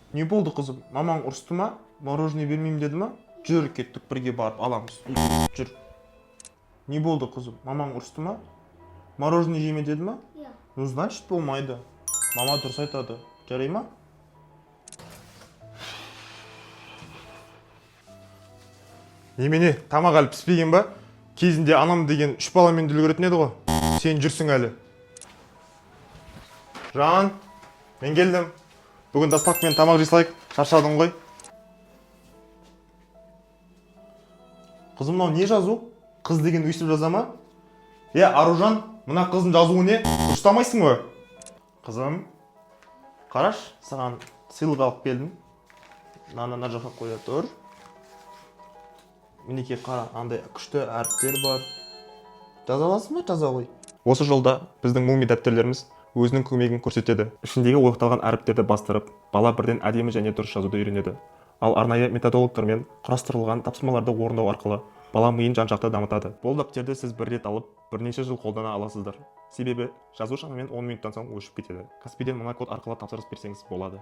Не болды, қызым? Мамаң ұрысты ма? Мороженое бермеймін деді ма? Жүр, кеттік, бірге барып аламыз. Жүр. Не болды, қызым? Мамаң ұрысты ма? Мороженое жеме деді ма? Иә. Ну, значит, болмайды. Мама дұрыс айтады. Жарай ма? Немене, тамақ әлі піспеген ба? Кезінде анам деген үш баламен де үлгеретін еді ғой. Сен жүрсің әлі. Жан, мен келдім. Бүгін доставкамен тамақ жей салайық. Шаршадың ғой. Қызым, мынау не жазу? Қыз деген өйстіп жаза ма? Е, Аружан, мына қыздың жазуы не? Дұрыстамайсың ба? Қызым, қараш, саған сыйлық алып келдім. Мынаны мына жаққа қоя тұр. Мінекей, қара, андай күшті әріптер бар. Жаза аласың ба? Жаза ғой. Осы жолда біздің муми дәптерлеріміз өзінің көмегін көрсетеді. Ішіндегі ойықталған әріптерді бастырып, бала бірден әдемі және дұрыс жазуды үйренеді. Ал арнайы методологтармен құрастырылған тапсырмаларды орындау арқылы бала миын жан-жақты дамытады. Бұл дәптерді сіз бір рет алып, бірнеше жыл қолдана аласыздар. Себебі жазу шамамен 10 минуттан соң өшіп кетеді. Каспийден мына код арқылы тапсырыс берсеңіз болады.